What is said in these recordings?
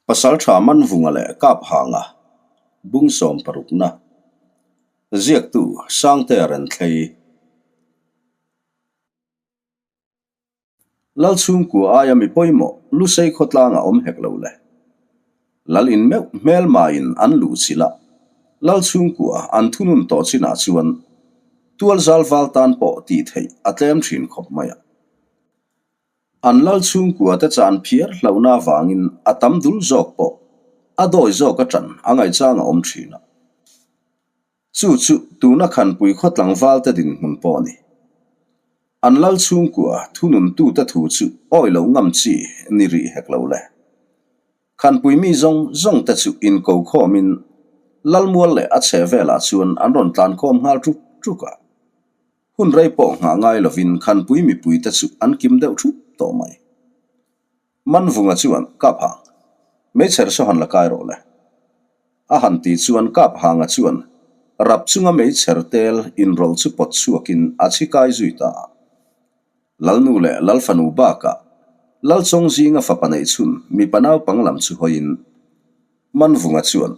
Pasaltha Manvunga leh Kaphanga bung sawmparukna ziaktu Sangtea Renthlei Lalchhungkua aia mi pawimawh Lusei khawtlanga awm hek lo le. Lal in meuh hmelmain an luh chilh a, Lalchhungkua an thunun tawh chinah chuan tualzal val tan pawh tih theih a tlem thin khawp mai a. An lal chhungkua te chan phiar hlauhna avangin a tam dul zawk pawh a dawi zawk a tan a ngaihchang a awm thin a. Chu chu tuna Khanpui khaw tlangval te dinhmun pawh a ni. An lal chhungkua thununtute thu chu awi lo ngam chi ni rih hek lo le. Khanpui mi zawng zawng te chu inko khawmin Lalmual leh a chheh velah chuan an rawn tlan khawm nghal ṭuk ṭuk a. Hun rei pawh nghah ngai lovin Khanpui mipuite chu an kim deuh thup tawh mai. Manvunga chuan, Kap hang, meichher saw han la kai rawh le. A han ti chuan Kap hanga chuan rap chunga meichher tel inrawlh chu pawt chhuakin a chhi kai zui ta a. Lalnu leh Lalfanu bakah Lalchawng zinga fapa neih chhun mipa naupang lam chu hawiin Manvunga chuan,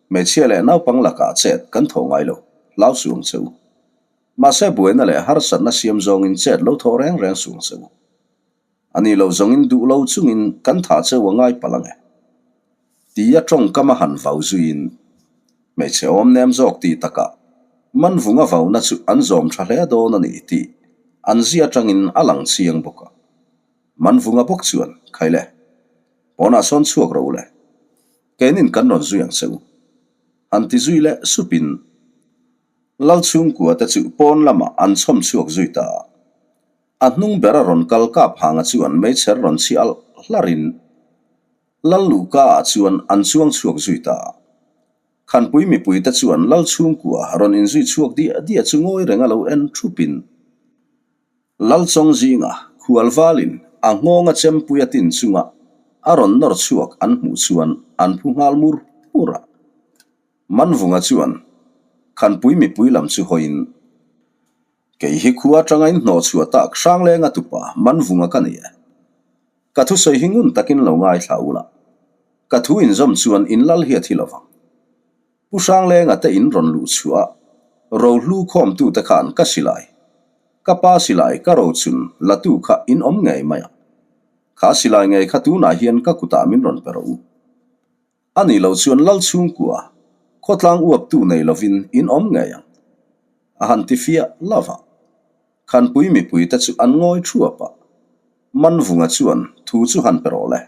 Hmeichhia leh naupang lakah chet kan thawh ngai lo, hlau suh ang che u. Mahse buaina leh harsatna siam zawngin chet lo thawh reng reng suh ang che u. A ni lo zawngin duh lo chungin kan thah cheu a ngai palh ang e. Tia tawngkam a han vau zuiin hmeichhe awm nem zawk tih takah Manvunga vauna chu an zawm tha hle dawn a ni tih an zia atangin a lang chiang bawk a. Manvunga bawk chuan, Khaile, pawnah sawn chhuak rawh u le. Keinin kan rawn zui ang che u. Han ti zui leh supin Lal chhungkua te chu pawn lamah an chhawm chhuak zui ta a. A hnung bera rawn kal kap hanga chuan meichher rawn chhi alh hlarin Lal luhka ah chuan an chuang chhuak zui ta a. Khanpui mipui te chuan Lal chhungkua rawn inzui chhuak diah diah chu ngawi reng a lo en thupin Lal chawng zinga khual valin a nghawnga chempui a tin chunga a rawn nawr chhuak an hmuh chuan an phu nghal mur mur a. Manvunga chuan Khanpui mipui lam chu hawiin Kei hi khua atanga in hnawh chhuah tak Hranglenga tupa Manvunga ka ni e. Ka thusawi hi ngun takin lo ngaithla ula, ka thu inzawm chuan in lal hi a thi lovang. Pu Hranglenga te in rawn luh chhuah a, rohlu khawmtute khan ka silai, ka pa silai ka rochun latu kha in awm ngei mai a. Kha silai ngei kha tunah hian ka kutah min rawn pe rawh u. A nih loh chuan lal chhungkua, khawtlang uaptu nei lovin in awm ngei ang. A han ti fiah lova. Khanpui mipuite chu an ngawi thuap a. Manvunga chuan thu chu han pe rawh le.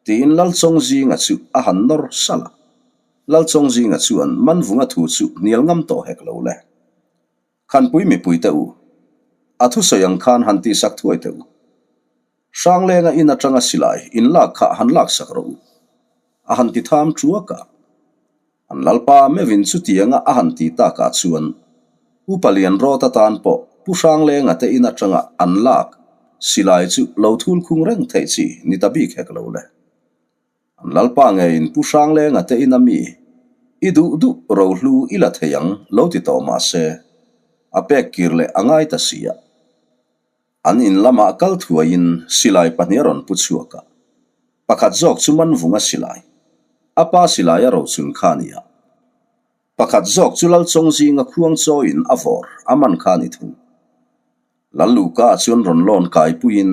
Tiin Lalchawngzinga chu a han nawr salh a. Lalchawngzinga chuan Manvunga thu chu hnial ngam tawh hek lo le. Khanpui mipuite u, a thusawi ang khan han tihsak thuai teh u. Hranglenga in atanga silai in lak kha han laksak rawh u. A han ti tham thuak a. An lalpa meuhin chutianga a han ti takah chuan Upa Lianrawt atan pawh Pu Hranglenga te in atanga an lak silai chu lo thul khung reng theih chi ni ta bik hek lo le. An lalpa ngeiin Pu Hranglenga te in a mi i duh duh rohlu i la thei ang lo ti tawh mah se a pek kir leh a ngai ta si a. An in lamah kal thuaiin silai pahnih a rawn pu chhuak a, pakhat zawk chu Manvunga silai, a pa silai a rochun kha a ni a, pakhat zawk chu Lalchawng zinga khuang chawiin a vawr a man kha a ni thung. Lalluka ah chuan rawn lawn kaipuiin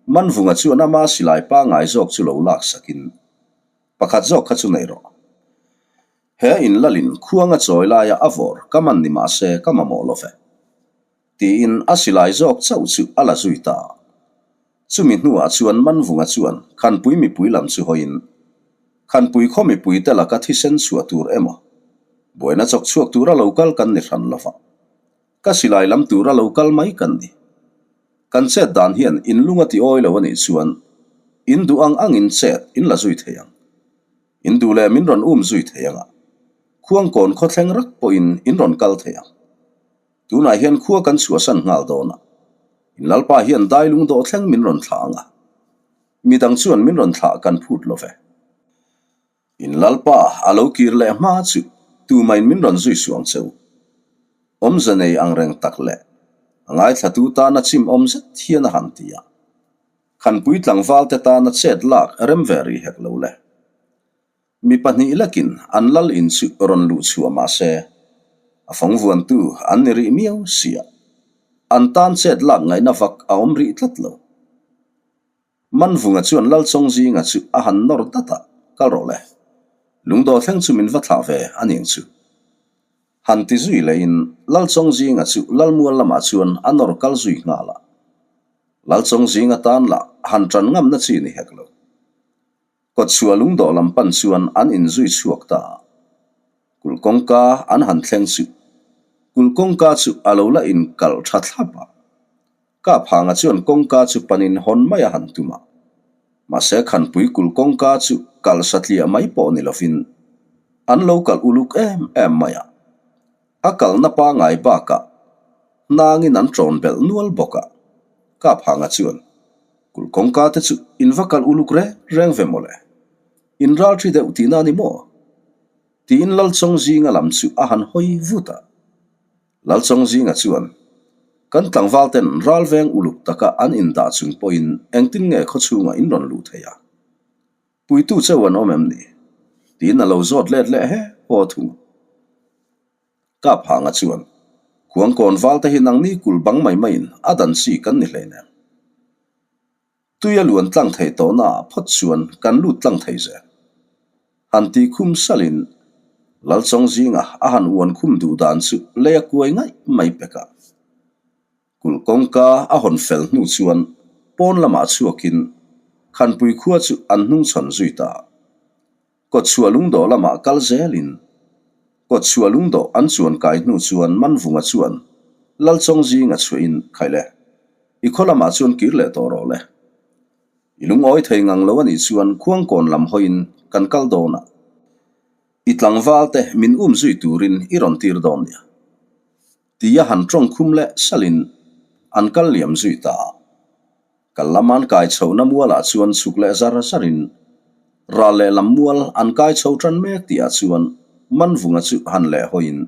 Manvunga chuan ama silai pangai zawk chu lo laksakin pakhat zawk kha chu nei rawh. He in lalin khuanga chawi laia a vawr ka man ni mah se ka mamawh lo ve. Tiin a silai zawk chauh chu a la zui ta. Chumi hnuah chuan Manvunga chuan Khanpui mipui lam chu hawiin, Khanpui khaw mipuite laka thisen chhuah tur emaw, buaina chawk chhuak tura lo kal kan ni hran lova, ka silai lam tura lo kal mai kan ni. Kan chet dan hian in lung a ti awi lo a nih chuan in duh ang angin chet in la zui thei ang. In duh leh min rawn um zui thei ang a, Khuangkawn khawthleng rak pawhin in rawn kal thei ang. Tunah hian khua kan chhuahsan nghal dawn a, in Lalpa hian dailung dawh thleng min rawn thlah ang a, midang chuan min rawn thlah kan phut lo ve. In Lalpa a lo kir leh hma chu tumain min rawn zui suang che u. Awmze nei ang reng tak leh a ngaithlatu tana chim awm zet hian a han ti a. Khanpui tlangvalte tana chet lak rem ve rih hek lo le. Mi pahnih lekin an lal in chu rawn luh chhuah mah se, a fawng vuantu an ni rih miau sia. An tan chet lak ngaihna vak a awm rih tlat lo. Manvunga chuan Lalchawng zinga chu a han nawr dat a, Kal rawh le. Lungdaw thleng chu min va thlah ve a niang chu. Han ti zui lehin Lalchawng zinga chu Lalmual lamah chuan a nawr kal zui nghal a. Lalchawng zinga tan lah han ṭan ngamna chi ni hek lo. Kawtchhuah lungdawh lam pan chuan an inzui chhuak ta a. Kulh kawngka an han thleng chu kulh kawngka chu a lo la inkalh tha thlap a. Kaphanga chuan kawngka chu panin hawn mai a han tum a. Mahse Khanpui kulh kawngka chu kalh satliah mai pawh ni lovin an lo kalh uluk em em mai a. A kalhna pangai bakah hnangin an ṭawn belh nual bawk a. Kaphanga chuan Kulh kawngka te chu in va kalh uluk reng reng ve mawle. In ral ṭhi deuh tihna a ni maw? Tiin Lalchawng zinga lam chu a han hawi vut a. Lalchawng zinga chuan, Kan tlangval ten ral veng uluk taka an indah chung pawhin engtin nge khawchhungah in rawn luh thei a? Puitu cheu an awm em ni? Tiin a lo zawt let leh he haw thung. Kaphanga chuan, Khuangkawn valte hi nangni kul bang mai maiin a dan chi kan ni hleinem. Tui a luan tlang thei tawhna ah phawt chuan kan lut tlang thei zel. Han ti khum salin Lalchawng zinga a han uan khum duh dan chu lei a kuai ngaih mai pek a. Kulh kawngka a hawn fel hnu chuan pawn lamah chhuakin Khanpui khua chu an hnungchhawn zui ta. Kawtchhuah lungdawh lamah kal zelin Kawtchhuah lungdawh an chuan kai hnu chuan Manvunga chuan Lalchawng zinga chhuahin Khaih le, i khaw lamah chuan kir leh tawh rawh le. I lungawi thei ngang lo anih chuan Khuangkawn lam hawiin kan kal dawn a, i tlangval te min um zui turin i rawn tir dawn nia. Tia han tawng khum leh salin an kal liam zui ta a. Kal lam an kai chhohna mualah chuan chhuk leh zar zarin ral leh lam mual an kai chho tan mek tihah chuan Manvunga chu han leh hawiin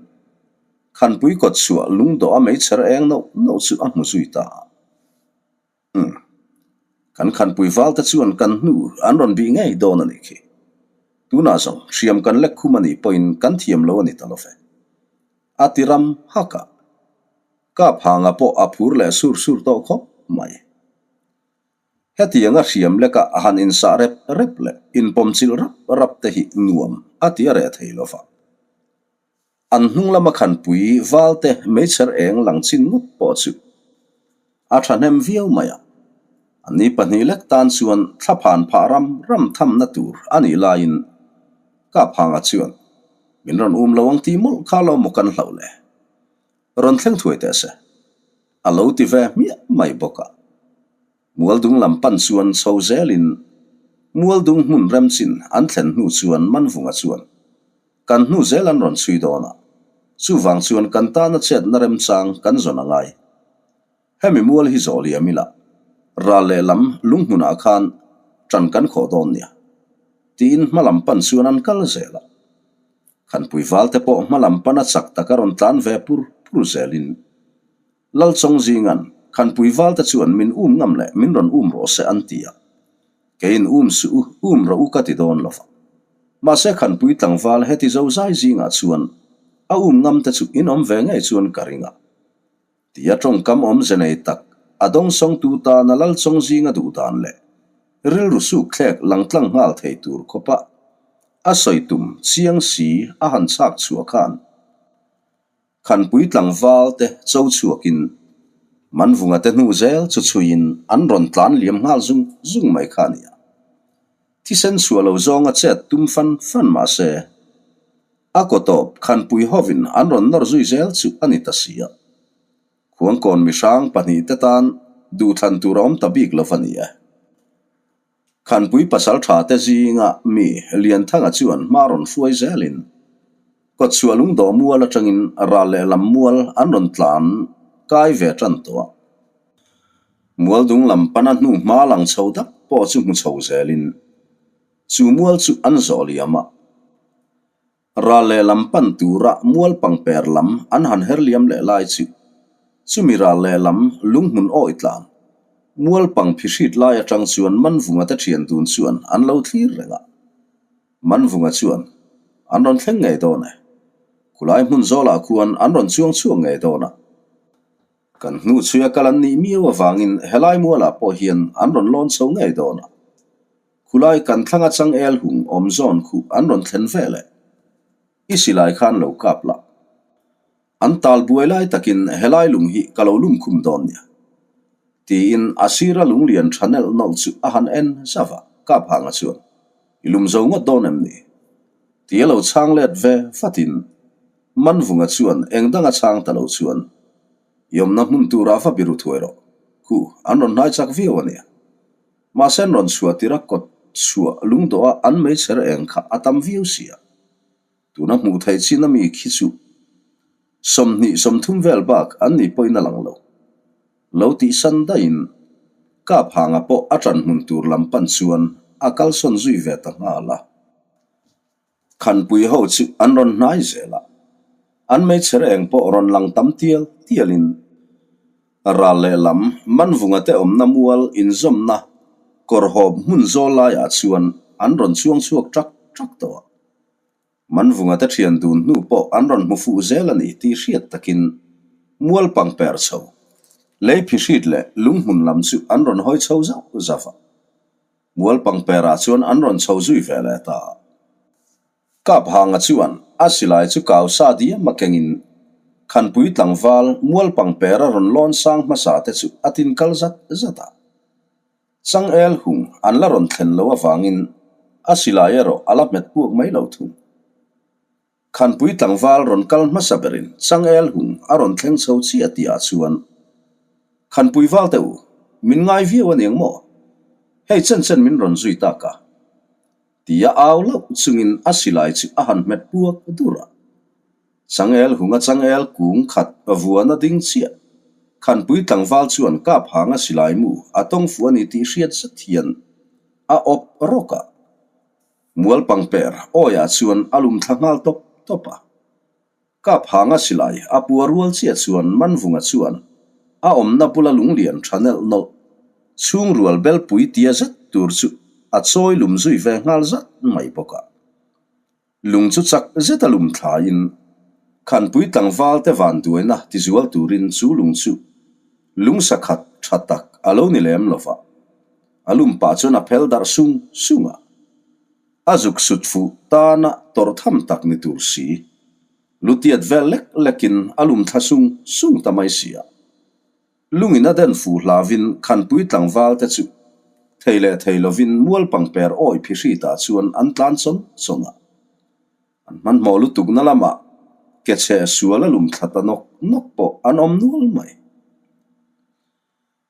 Khanpui kawt chhuah lungdawh a meichher eng nauh nauh chu a hmu zui ta a. Umm. Kan Khanpui valte chuan kan hnu an rawn bih ngei dawn a nih khi. Tunah zawng hriam kan lek khum a nih pawhin kan thiam lo a ni ta lo ve. A ti ram hak a. Kap hanga pawh a phur leh sur sur tawh khawp mai. Hetianga hriam leka a han insah rep rep leh inpawmchilh rap rap te hi nuam a ti a reh thei lo va. An hnung lama khanpui valte meichher eng lang chin ngawt pawh chu a thahnem viau mai a. Anni pahnih lek tan chuan thlaphan phah ram ram thamna tur a nih laiin Kap hanga chuan min rawn um lo ang tih mawlh kha lo maw kan hlauh le. Rawn thleng thuai teh se. A lo ti ve hmiah mai bawk a. Mualdung lam pan chuan chho zelin Mualdung hmun remchin an thlen hnu chuan Manvunga chuan kan hnu zel an rawn chhui dawn a, chuvang chuan kan tana chetna remchang kan zawn a ngai. Hemi mual hi zawh liam ila, ral lehlam lunghmunah khan ṭan kan khawh dawn nia, tiin hma lam pan chuan an kal zel a. Khanpui valte pawh hma lam pana chak taka rawn tlan ve pur pur zelin Lalchawng zingan Khanpui valte chuan min um ngam leh min rawn um rawh se an ti a. Keiin um suh u, um rawh u ka ti dawn lo va. Mahse Khanpui tlangval heti zozai zingah chuan a um ngam te chu in awm ve ngei chuan ka ring a. Tia tawngkam awmze nei tak a dawngsawngtu tana Lalchawng zinga duh dan leh rilru suk thlek langtlang nghal thei tur khawpa a sawi tum chiang si a han chhak chhuah khan Khanpui tlangval te cho chhuakin Manvunga te hnu zel chu chhuiin an rawn tlan liam nghal zung zung mai kha a ni a. Thisen chhuah lo zawnga chet tum fan fan mah se A kaw tawp Khanpui hovin an rawn nawr zui zel chu a ni ta si a. Khuangkawn mihrang pahnihte tan duhthlan tur a awm ta bik lo va ni e. Khanpui pasal tha te zinga mi Lianthanga chuan hma rawn hruai zelin Kawtchhuah lungdawh mual atangin ral lehlam mual an rawn tlan kai ve tan tawh a. Mualdung lam pana hnu hma lang chho dak pawh chu hmu chho zelin Chu mual chu an zawh liam a, ral lehlam pan tura mual pangper lam an han her liam leh lai chu chumi ral lehlam lunghmun awi tlan mual pang phihrit lai atang chuan Manvunga te thian dun chuan an lo thlir reng a. Manvunga chuan, An rawn thleng ngei dawn e. Khulai hmun zawlah khuan an rawn chuang chhuak ngei dawn a. Kan hnu chhuia kal an nih miau avangin helai mualah pawh hian an rawn lawn chho ngei dawn a. Khulai kan thlanga changel hung awm zawn khuh an rawn thlen veleh i silai khan lo kap lah. An tal buai lai takin helai lung hi ka lo lum khum dawn nia. Tiin a sira lunglian tha nelh nawlh chu a han en zauh a, kap hanga chuan, I lum zo ngawt dawn em ni? Tia lo chhang let ve vatin Manvunga chuan eng danga chhang ta lo chuan, I awmna hmun turah va biru thuai rawh, khu an rawn hnai chak viau a nia. Mahse an rawn chhuah tirh a kawt chhuah lungdawh a an meichher eng kha a tam viau si a. Tuna hmuh theih chin a mi khi chu 20 30 vel bak an nih pawhin a lang lo. Lo tihsan daihin Kap hanga pawh a ṭan hmun tur lam pan chuan a kalsawn zui ve ta nghal a. Khanpui ho chu an rawn hnai zel a, an meichher eng pawh rawn lang tam tial tialin ral lehlam Manvunga te awmna mual inzawmna kawrhawp hmun zawl laiah chuan an rawn chuang chhuak ṭak ṭak tawh a. Manvunga te thian dun hnu pawh an rawn hmu fuh zel a ni tih hriat takin mual pang per chho, lei phihrit leh lunghmun lam chu an rawn hawi chho zauh zauh a. Mual pang perah chuan an rawn chho zui ve leh ta. Kap hanga chuan a silai chu kau sa diam a kengin Khanpui tlangval mual pang pera rawn lawn sang hmasa te chu a tin kal zat zat a. Changel hung an la rawn thlen loh avangin a silai erawh a la hmet puak mai lo thung. Khanpui tlangval rawn kal hmasa berin Changel hung a rawn thleng chho chiah tihah chuan, Khanpui val teh u, min ngai viau a niang maw? Hei chen chen min rawn zui tak a. Tia au loh chungin a silai chu a han hmet puak dur a. Changel hunga changel kung khat vuana ding chiah. Khanpui tlangval chuan kap hanga silai mu a tawng fuh a ni tih hriat zet hian a awp rawk a. Mual pangper awiah chuan a lum thla nghal tawp tawp a. Kap hanga silai a pua rual chiah chuan Manvunga chuan a awmna bula lunglian tha nelh nawlh chhung rual belpui tia zet tur chu a chawi lum zui ve nghal zat mai bawk a. Lung chu chak zeta lum thlaiin Khanpui tlangval te vanduaina tizual turin chu lung chu lung sakhat tha tak a lo ni lem lo va, a lum pah chuan a phel darh sung sung a. A zuk sut fuh tana tawrh tham tak ni tur si, lutiat vel lek lekin a lum thla sung sung ta mai si a. Lungin a den fuh hlavin Khanpui tlangval te chu thei leh thei lovin mual pangper awi phihritah chuan an tlan chawn chawn a. An hmanhmawh lutukna lamah ke chhe sual a lum thla ta nawk nawk pawh an awm nual mai.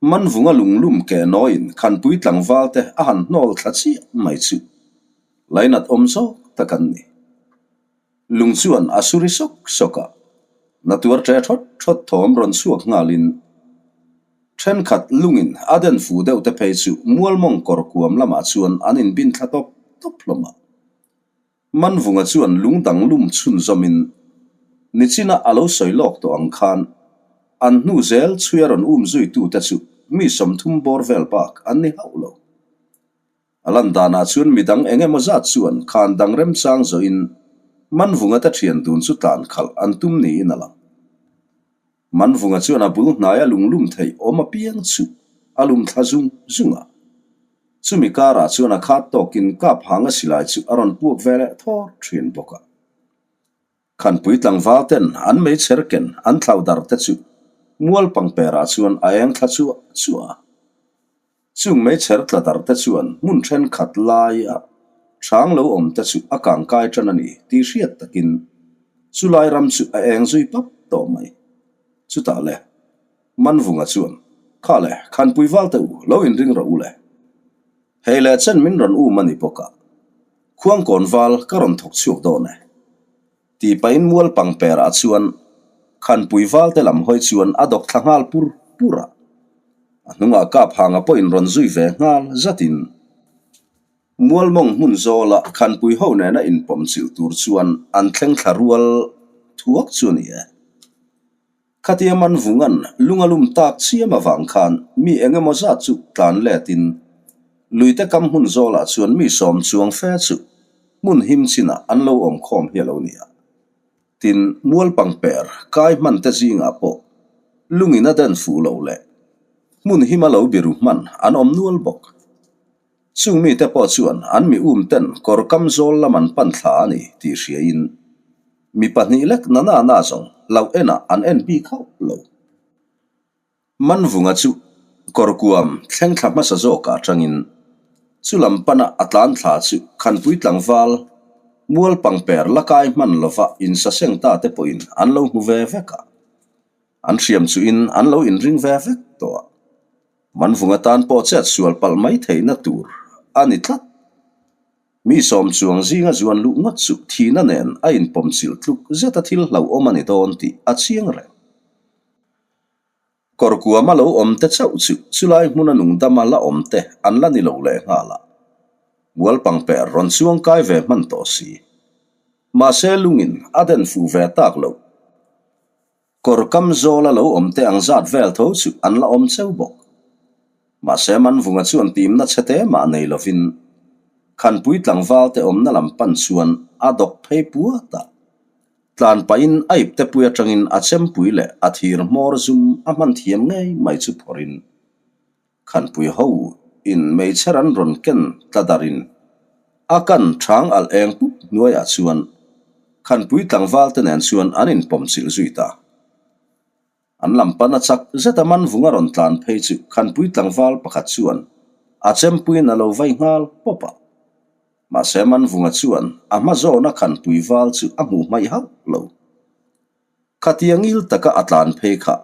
Manvunga lunglum keh nawiin Khanpui tlangval te a han hnawl thla chiah mai chu lainat awm zawk tak an ni. Lung chuan a suri sawk sawk a, na tuar ṭe ṭhawt ṭhawt thawm rawn chhuak nghalin ṭhenkhat lungin a den fu deuh te phei chu mualmawng kawr kuam lamah chuan an inbin thla tawp tawp hlawm a. Manvunga chuan lung dang lum chhunzawmin nichina a lo sawi lawk tawh ang khan an hnu zel chhuia rawn um zuitute chu mi 30 bawr vel bak an ni hauh lo. A lan danah chuan midang eng emaw zat chuan khan dang remchang zawhin Manvunga te thian dun chu tlan khalh an tum niin a lang. Manvunga chuan a bul hnaia lunglum theih awm apiang chu a lum thla zung zung a. Chumi karah chuan a khat tawkin kap hanga silai chu a rawn puak ve leh thawr thin bawk a. Khanpui tlangval ten an meichher ken an thlau dar te chu mual pangperah chuan a eng thla chuah chuah a. Chung meichher tla dar te chuan hmun thenkhat laia hrang lo awm te chu a kangkai tan a ni tih hriat takin chulai ram chu a eng zui pap tawh mai. Chutah le, Manvunga chuan, Kha le, Khanpui val te u, lo inring rawh u le. Hei leh chen min rawn um a ni bawk a, Khuangkawn val ka rawn thawk chhuak dawn e. Tih pahin mual pangperah chuan Khanpui valte lam hawi chuan a dawk thla nghal pur pur a. A hnungah kap hanga pawhin rawn zui ve nghal zatin mual mawng hmun zawla Khanpui ho nena inpawm chilh tur chuan an thleng thla rual thuak chu a ni e. Khatia Manvunga'n lung a lum tak chiam avang khan mi eng emaw zat chu tlan letin luite kam hmun zawlah chuan mi sawm chuang fe chu. hmun him chinah an lo awm khawm hi a lo ni a. Tin, mual pangper kai hman te zingah pawh lungin a den fuh loh leh hmun hima lo biru hman an awm nual bawk. Chung mite pawh chuan an mi um ten kawr kam zawl lam an pan thla a ni tih hriain mi pahnih lek na na na zawng hlauh enah an en bik hauh lo. Manvunga chu kawrkuam thleng thla hmasa zawkah atangin chu lam pana a tlan thla chu Khanpui tlangval mual pangper la kai hman lova insaseng ta te pawhin an lo hmu ve vek a, an hriam chuhin an lo inring ve vek tawh a. Manvunga tan pawh chet sual palh mai theihna tur a ni tlat. Mi sawm chuang zinga zuan luh ngawt chu thihna nen a inpawmchilh tluk zeta thil hlauhawm a ni dawn tih a chiang reng. Kawrkuama lo awm te chauh chu chulai hmuna nungdama la awm te an la ni lo leh nghal a, Mualpangper rawn chuang kai ve hman tawh si. Mahse lungin a den fuh ve tak loh. Kawrkam zawla lo awm te ang zat vel tho chu an la awm cheu bawk. Mahse Manvunga chuan timna chhe te mah nei lovin Khanpui tlangval te awmna lam pan chuan a dawk phei puat a. Tlan pahin a iptepui atangin a chempui leh a thir hmawr zum a hman thiam ngei mai chu phawrhin Khanpui ho in meichher an rawn ken tla darin a kan chang alh eng pup hnuaiah chuan Khanpui tlangval te nen chuan an inpawm chilh zui ta. An lam pan a chak zet a Manvunga rawn tlan phei chu Khanpui tlangval pakhat chuan a chempuiin a lo vai nghal pawp a. Mahse Manvunga chuan a hma zawna Khanpui val chu a hmuh hmaih hauh lo. Khatiang il taka a tlan phei kha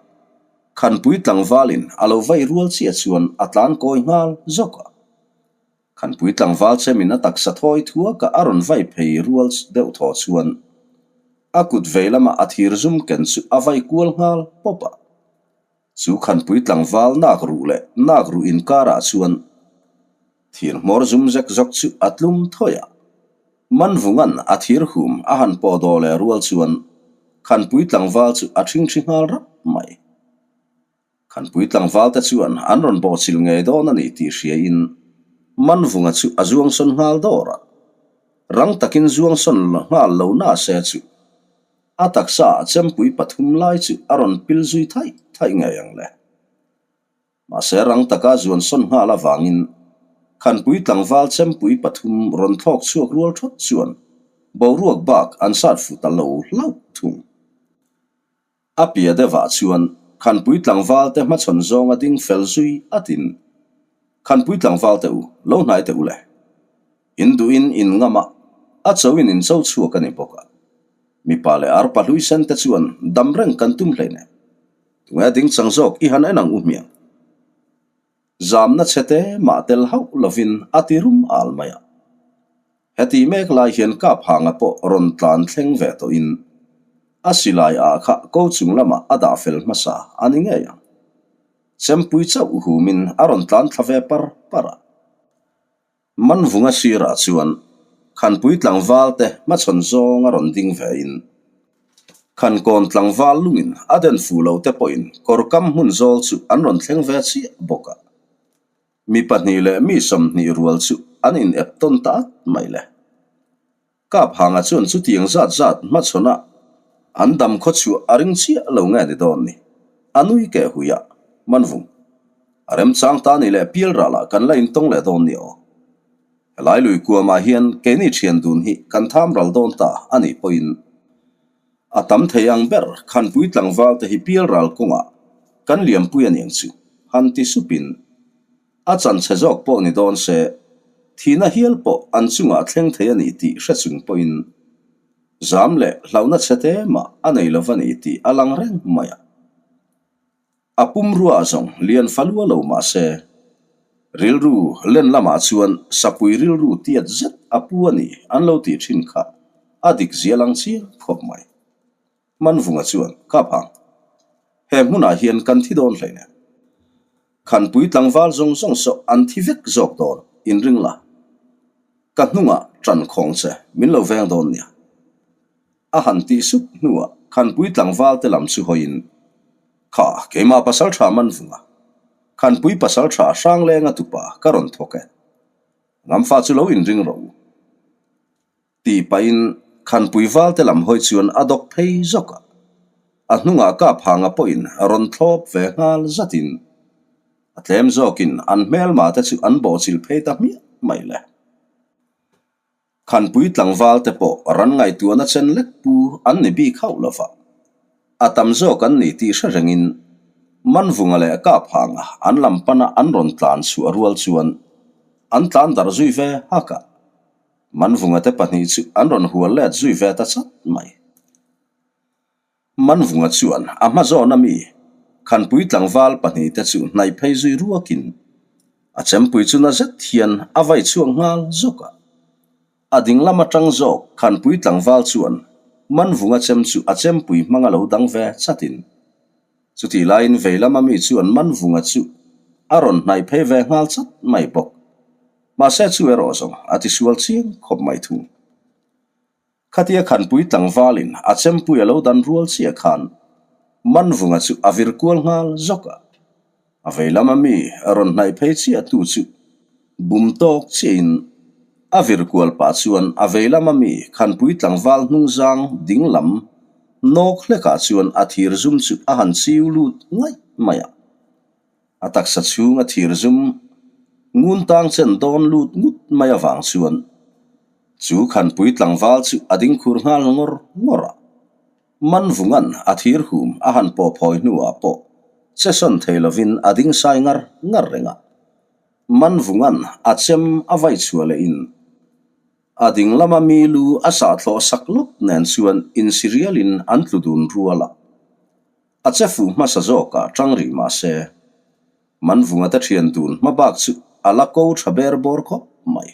Khanpui tlangvalin a lo vai rual chiah chuan a tlan kawi nghal zawk a. Khanpui tlangval chemin a taksa thawi thuaka a rawn vai phei rual deuh thaw chuan a kut vei lama a thir zum ken chu a vai kual nghal pawp a. Chu Khanpui tlangval nak ruh leh nak ruh inkarah chuan thir hmawr zum zek zawk chu a tlum thawi a. Manvunga'n a thir hum a han pawh daw leh rual chuan Khanpui tlangval chu a ṭhingṭhi nghal rap mai. Khanpui tlangval te chuan an rawn bawhchilh ngei dawn a ni tih hriain Manvunga chu a zuangsawn nghal dawr a. Rang takin zuangsawn nghal lo na se chu a taksa ah chempui pathum lai chu a rawn pil zui thaih thaih ngei ang le. Mahse rang taka zuansawn nghal avangin Khanpui tlangval chempui pathum rawn thlawk chhuak rual thawt chuan boruak bak an sat fu ta lo hlauh thung. A pia deuhah chuan Khanpui tlangvalte hmachhawn zawnga ding fel zui atin, Khanpui tlangvalte u, lo hnai teh u le. In duhin in ngam a, a cho in in cho chhuak a ni bawk a. Mipa leh arpa hlui sen te chuan dam reng kan tum hleinem. Tunge ding chang zawk i han en ang u hmiang. Zamna chhe te mah tel hauh lovin a ti rum al mai a. Heti mek lai hian kap hanga pawh rawn tlan thleng ve tawhin a silai ah kha ko chung lamah a dah fel hmasa a ni ngei ang. Chempui chauh humin a rawn tlan thla ve par par a. Manvunga sirah chuan Khanpui tlangval te hmachhawn zawng a rawn ding ve in Khankawn tlangval lungin a den fuh lo te pawhin kawrkam hmun zawl chu an rawn thleng ve chiah bawk a. Mi pahnih leh mi 20 rual chu an in ep tawn ta at mai le. Kap hanga chuan chutiang zat zat hmachhawnah an dam khaw chhuah a ring chiah lo nge ni dawn ni. A nui keh hui a, Manvung, a remchang ta ni leh pial ralah kan la intawng leh dawn ni aw. Helai lui kuamah hian keini thian dun hi kan tham ral dawn ta a nih pawhin a tam thei ang ber Khanpui tlangval te hi pial ral kawngah kan liampui a niang chu han ti supin A chan chhe zawk pawh ni dawn se, thihna hial pawh an chungah thleng thei a ni tih hre chung pawhin zam leh hlauhna chhe te mah a nei lo va ni tih a lang reng mai a. A pumrua zawng lian fa lua lo mah se, rilru len lamah chuan sapui rilru tiat zet a pu a ni an lo tih thin kha a dik zia lang chiang khawp mai. Manvunga chuan, Ka phang, he hmunah hian kan thi dawn hleinem. Khanpui tlangval zawng zawng saw an thi vek zawk dawn, inring la. Ka hnungah ṭan khawng che, min lo veng dawn nia. A han tih sup hnuah Khanpui tlangval te lam chu hawiin, Kha, keimah pasalṭha Manvunga, Khanpui pasalṭha Hranglenga tupa ka rawn thawk e. Ngamfa chu lo inring rawh u. Tih pahin Khanpui valte lam hawi chuan a dawk phei zawk a. A hnungah Kaphanga pawhin rawn thlawp ve nghal zatin a tlem zawkin an hmelma te chu an bawhchilh phei ta hmiah mai le. Khanpui tlangval te pawh ran ngaihtuahna chen lek pu an ni bik hauh lo va, a tam zawk an ni tih hre rengin Manvunga leh Kaphanga an lam pana an rawn tlan chhuah rual chuan an tlan darh zui ve hak a, Manvunga te pahnih chu an rawn hual let zui ve ta chat mai. Manvunga chuan a hma zawna mi Khanpui tlangval pahnihte chu hnaih phei zui ruakin a chempui chu na zet hian a vai chhuak nghal zawk a. A ding lam atang zawk Khanpui tlangval chuan Manvunga chem chu a chempui hmanga lo dang ve chatin chutih laiin vei lama mi chuan Manvunga chu a rawn hnaih phei ve nghal chat mai bawk. Mahse chu erawh zawng a tisual chiang khawp mai thung. Khatia Khanpui tlangvalin a chempui a lo dan rual chiah khan Manvunga chu a vir kual nghal zawk a. A vei lama mi rawn hnaih phei chiah tu chu bum tawk chiahin a vir kual pah chuan a vei lama mi Khanpui tlangval hnungzang ding lam nawk hlekah chuan a thir zum chu a han chiu lut ngaih mai a. A taksa chhung a thir zum ngun tang chen dawn lut ngut mai avang chuan chu Khanpui tlangval chu a ding khur nghal ngawr ngawr a. Manvunga'n a thir hum a han pawh phawi hnuah pawh che sawn thei lovin a ding sai ngar ngar reng a. Manvunga'n a chem a vai chhuah lehin a ding lama mi lu a sahthlawh sak lawp nen chuan insirialin an tlu dun rual a. A che fuh hmasa zawkah tang rih mah se, Manvunga te thian dun hma bak chu a la ko tha ber bawr khawp mai.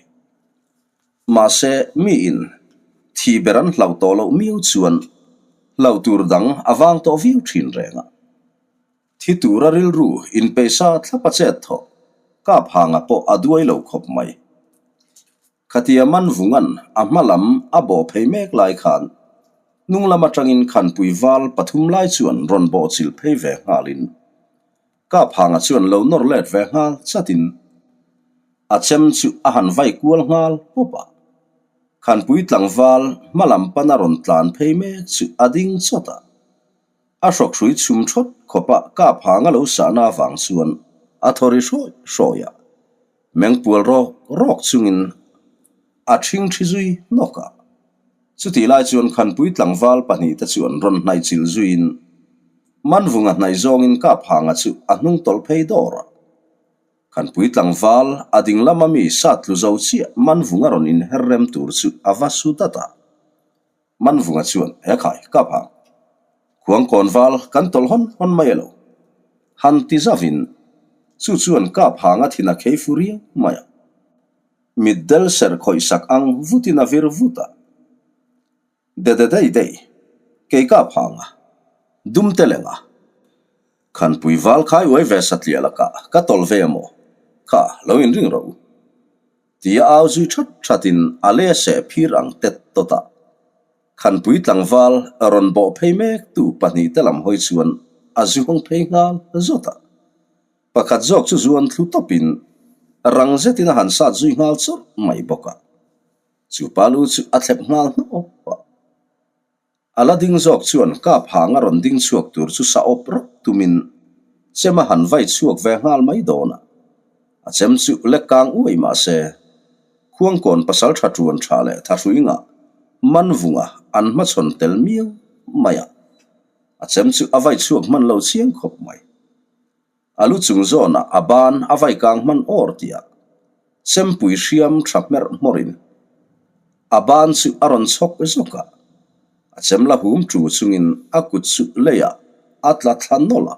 Mahse, miin thi ber an hlauh tawh loh miau chuan hlauh tur dang a vang tawh viau thin reng a. Thi tura rilru inpeisa thlap a chet thawh kap hanga pawh a duai lo khawp mai. Khatia Manvunga'n a hma lam a bawh phei mek lai khan hnung lam atangin Khanpui val pathum lai chuan rawn bawh chilh phei ve nghalin Kaphanga chuan lo nawr let ve nghal chatin a chem chu a han vai kual nghal pawp a. Khanpui tlangval hma lam pana rawn tlan phei mek chu a ding chawt a. A hrawkhrui chhum thawt khawpa Kaphanga lo sahna avang chuan a thaw ri hrawi hrawi a. Mengpual rawk rawk chungin a ṭhing ṭhi zui nawk a. Chutih lai chuan Khanpui tlangval pahnihte chuan rawn hnaih chilh zuiin Manvunga hnaih zawngin Kaphanga chu a hnung tawlh phei dawr a. Khanpui tlangval a ding lama mi sat tlu zo chiah Manvunga rawn inher rem tur chu a va su dat a. Manvunga chuan, He khai, kap hang. Khuang kawnval kan tawlh hawn hawn mai elo. Han ti zavin, chu chuan kap hang a thin a khei fu riau mai a. Mitdel ser khawih sak ang vutin a vir vut a. De de dei dei, kei kap hang a, dum te leng a. Khanpui val khai uai ve satliah lakah ka tawlh ve amaw? Kha, lo inring rawh u. Tia au zui that thatin a le seh phir ang tet tawt a. Khanpui tlangval rawn bawh phei mek tu pahnihte lam hawi chuan a zuang phei nghal zawt a. Pakhat zawk chu zuan thlu tawpin rang zetin a han sat zui nghal chawrh mai bawk a. Chu pa lu chu a thlep nghal hnawp a. A la ding zawk chuan kap hang a rawn ding chhuak tur chu sa awp rawp tumin chem a han vai chhuak ve nghal mai dawn a. A chem chu lek kang uai mah se, Khuangkawn pasal tha tuan tha leh thahrui ngah man vunga an hmachhawn tel miau mai a. A chem chu a vai chhuak hman lo chiang khawp mai. A lu chung zawnah a ban a vai kang hman awr tih ah chempui hriam tha hmerh hmawrin a ban chu a rawn chhawk zawk a, a chem la hum tu chungin a kut chu leiah a tla thla nawlh a,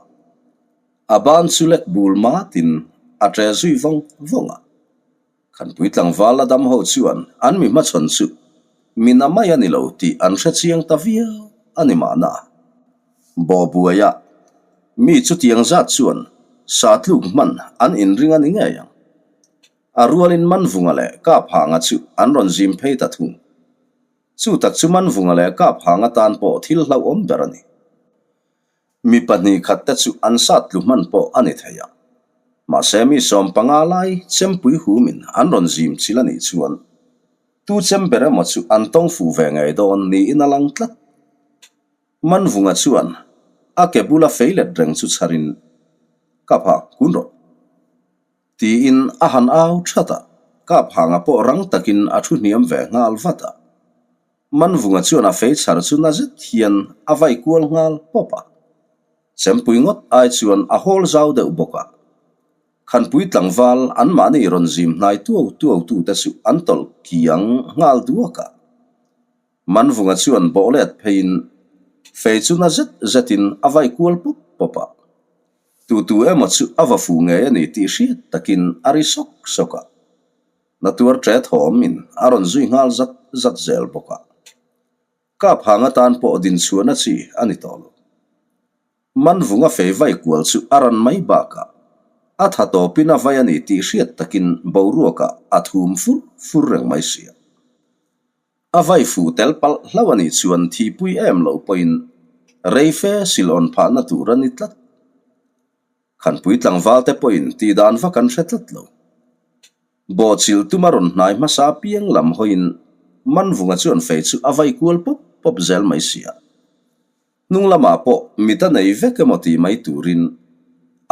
a ban chu lek bul matin a ṭe zui vawng vawng a. Khanpui tlangval la dam ho chuan an mi hmachhawn chu mi na mai a ni lo tih an hre chiang ta viau a ni mahna. Bawbuaia mi chutiang zat chuan sa tluk hman an inring a ni ngei ang. A rualin Manvunga leh Kaphanga chu an rawn zim phei ta thung. Chu tak chu Manvunga leh Kaphanga tan pawh thil hlauhawm ber a ni. Mi pahnih khat te chu an sat tlu hman pawh a ni thei a. Mahse mi 15 lai chempui humin an rawn zim chil a nih chuan. Tu chem ber emaw chu an tawng fuh ve ngei dawn niin a lang tlat. Manvunga chuan a ke bula fei let reng chu chharin, Ka pha, kun rawh. Tiin a han au that a, Kaphanga pawh rang takin a thu hniam ve nghal vat a. Manvunga chuan a fei chhar chu na zet hian a vai kual nghal pawp a. Chempui ngawt ai chuan a hawl zau deuh bawk a. Khanpui tlangval anmahni rawn zim hnai tuau tuau tute chu an tawlh kiang nghal duak a. Manvunga chuan bawh let pheiin fei chu na zet zetin a vai kual pawp pawp a. Tu tu emaw chu a va fuh ngei a ni tih hriat takin a ri sawk sawk a. Na tuar ṭe thawmin a rawn zui nghal zat zat zel bawk a. Kap hang atan pawh dinchhuahna chi a ni tawh lo. Manvunga fei vai kual chu a ran mai bakah a tha tawpin a vai a ni tih hriat takin boruakah a thum fur fur reng mai sia. A vai fuh tel palh hlauh a nih chuan thihpui em loh pawhin rei fe sil awn phahna tur a ni tlat. Khanpui tlangval te pawhin tih dan vak an hre tlat lo. Bawhchilh tuma rawn hnai hmasa piang lam hawiin Manvunga chuan fei chu a vai kual pawp pawp zel mai sia. Hnung lamah pawh mit a nei vek emaw tih mai turin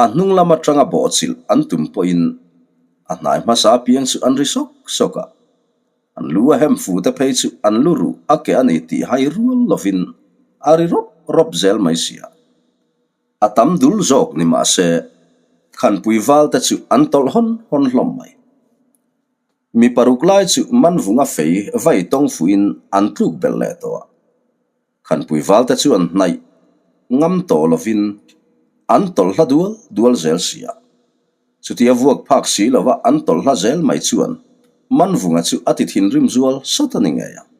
a hnung lam atanga bawhchilh an tum pawhin a hnai hmasa piang chu an ri sawk sawk a. An lu a hem fu te phei chu an lu ruh a ke a ni tih hai rual lovin a ri rawp rawp zel mai sia. A tam dul zawk ni mah se Khanpui val te chu an tawlh hawn hawn hlawm mai. Mi paruk lai chu Manvunga fei vai tawng fuhin an tluk belh leh tawh a. Khanpui val te chuan hnaih ngam tawh lovin an tawlh hla dual dual zel si a. Chutia vuak phak si lova an tawlh hla zel mai chuan Manvunga chu a ti thinrim zual sawt a ni ngei ang.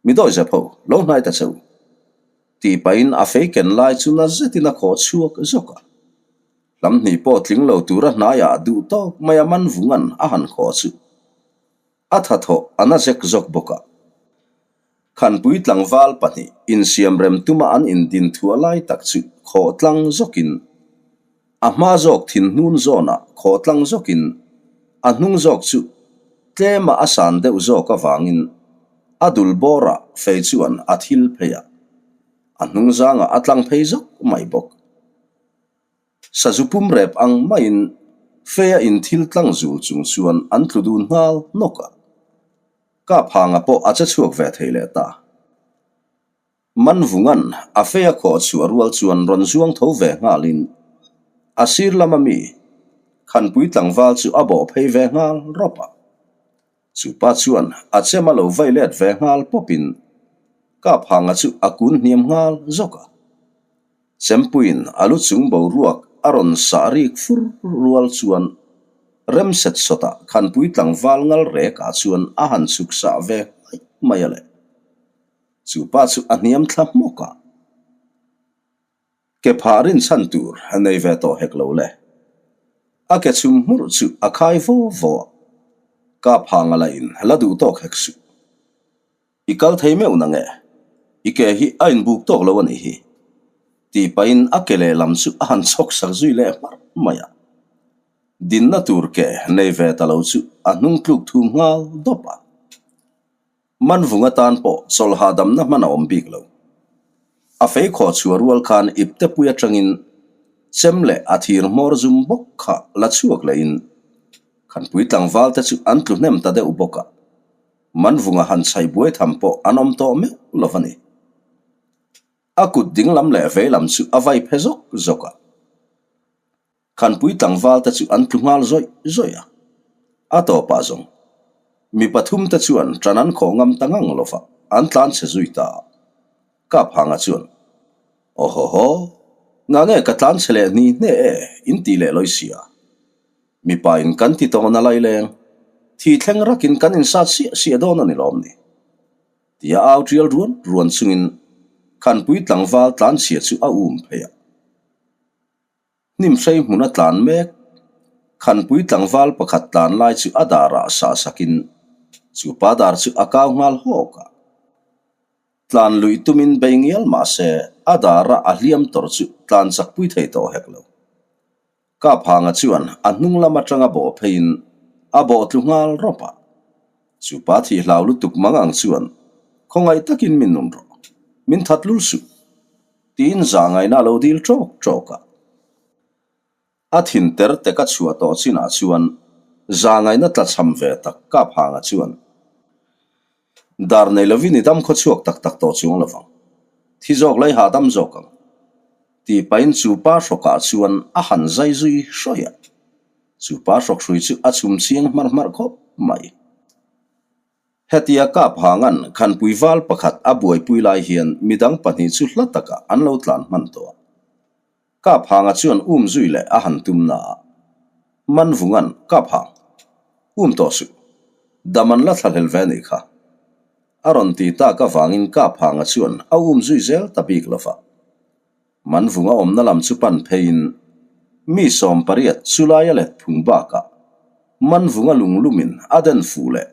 Mi dawihzep ho, lo hnai ta che u. Tih pahin a fei ken lai chu na zetin a khawh chhuak zawk a. Hlam hnih pawh tling lo tura hnaiah duh tawk mai a Manvunga'n a han khawh chu. A tha thawh a na zek zawk bawk a. Khanpui tlangval pahnih insiam rem tuma an indin thuah lai tak chu khawh tlang zawkin a hma zawk thin hnun zawnah khawh tlang zawkin a hnung zawk chu tlema a san deuh zawk avangin a dul bawrah fei chuan a thil phei a, a hnung zangah a tlang phei zawk mai bawk. Sazu pum rep ang maiin Fea in thil tlang zul chung chuan an tlu dun nghal nawk a. Kaphanga pawh a che chhuak ve thei leh ta. Manvunga'n a Fea khawh chhuah rual chuan rawn zuang tho ve nghalin a sir lama mi Khanpui tlangval chu a bawh phei ve nghal rawp a. Chu pa chuan a chem a lo vai let ve nghal pawpin Kaphanga chu a kun hniam nghal zawk a. Chempuiin a lu chung boruak a rawn sah rik fur rual chuan rem set sawtah Khanpui tlangval ngal rekah chuan a han chhuk sah ve hmaih mai a le. Chu pa chu a hniam thla hmawk a. Ke phah rinchhan tur a nei ve tawh hek lo le. A ke chhum hmurh chu a khai vaw vaw a. Kap hang a la in la duh tawk hek suh. I kal thei meuh na nge? I ke hi a inbuk tawk lo a nih hi. Tih pahin a ke lehlam chu a han chhawk sak zui leh hmarh mai a. Dinna tur ke nei ve ta lo chu a hnung tluk thum nghal dawp a. Manvung atan pawh chawlh hahdamna hman a awm bik lo. A fei khawh chhuah rual khan iptepui atangin chem leh a thir hmawr zum bawk kha la chhuak lehin Khanpui tlangval te chu an tlu hnem ta deuh bawk a. Manvunga han chhaih buai tham pawh an awm tawh meuh lo a ni. A kut ding lam leh vei lam chu a vai phe zawk zawk a. Khanpui tlangval te chu an tlu nghal zawih zawih a. A tawpah zawng, mi pathum te chuan ṭan an khawh ngam ta ngang lo va, an tlan chhe zui ta a. Kaphanga chuan, Aw haw haw, ngah nge ka tlan chhe leh hni hne e, in ti leh lawi sia. Mipa in kan ti tawhna laileng, thi thleng rakin kan insat siah siah dawn a ni lawm ni? Tia au ṭial ruan ruan chungin Khanpui tlangval tlanchhia chu a um phei a. Hnim hrei hmun a tlan mek. Khanpui tlangval pakhat tlan lai chu a darah sah sakin chu pa dar chu a kau nghal hawk a. Tlan luih tumin bei ngial mah se a darah a hliam tawrh chu tlan chakpui thei tawh hek lo. Kaphanga chuan a hnung lam atanga bawh pheiin a bawh tlu nghal rawp a. Chu pa thih hlau lutuk mang ang chuan, Khawngaih takin min nun rawh, min that lul suh, tiin zahngaihna a lo dil ṭawk ṭawk a. A thin ter tek a chhuah tawh chinah chuan zahngaihna tlachham ve tak Kaphanga chuan, Dar nei lovin i dam khaw chhuak tak tak tawh chuang lovang. Thi zawk lai hahdam zawk ang. Tih pahin chu pa hrawkah chuan a han zai zui hrawih a. Chu pa hrawk hrui chu a chhum chiang hmarh hmarh khawp mai. Hetia kap hangan khanpui val pakhat a buaipui lai hian midang pahnih chu hla takah an lo tlan hman tawh a. Kap hanga chuan um zui leh a han tum na a. Man vungan kap hang. Um tawh suh. Dam an la thlahlel ve anih kha. A rawn ti tak avangin kap hanga chuan a um zui zel ta bik lo va. Man vunga awmna lam chu pan pheiin mi 80 chulaia let phung bakah man vunga lunglumin a den fuh leh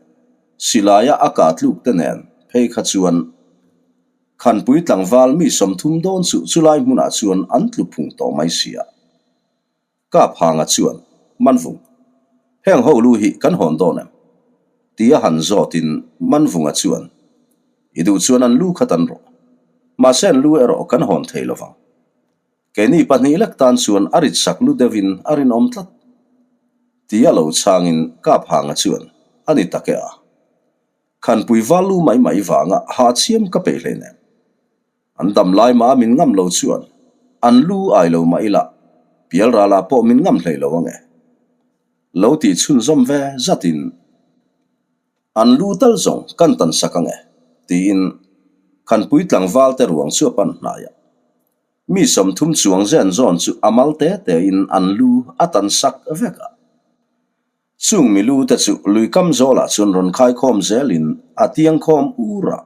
silaia a kah tluk te nen phei kha chuan Khanpui tlangval mi 30 dawn chu chulai hmunah chuan an tlu phung tawh mai si a. Kap hanga chuan, Manvung, heng ho lu hi kan hawn dawn em? Tia han zawtin Manvunga chuan, I duh chuan an lu kha tan rawh. Mahse an lu erawh kan hawn thei lovang. Keini pahnih lek tan chuan a rit sak lu deuhin a rinawm tlat. Tia lo chhangin Kap hanga chuan, A ni tak e a. Khanpui val lu mai mai vanga ha chhiam ka peih hle nen. An dam lai mah a min ngam lo chuan an lu ai lo mah ila pial ralah pawh min ngam hlei lo ange. Lo tih chhunzawm ve zatin an lu tal zawng kan tan sak ange tiin Khanpui tlangval te ruang chu a pan hnai a. Mi 30 chuang zen zawn chu a mal te tein an lu a tan sak vek a. Chung milu te chu lui kam zawlah chuan rawn khaikhawm zelin a tiangkhawm ur a.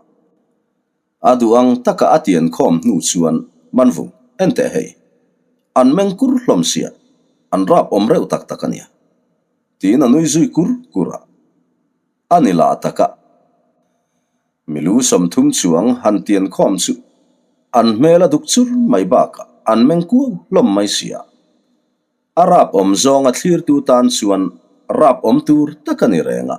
A duh ang taka a tiankhawm hnu chuan Manvung, Enteh hei, an meng kur hlawm sia, an rap awm reuh tak tak a nia, tiin a nui zui kur kur a. A ni lah taka milu 30 chuang han tiankhawm chu an hmel a duk chur mai bakah an meng kuau hlawm mai sia. A rap awm zawnga thlirtu tan chuan rap awm tur tak a ni reng a.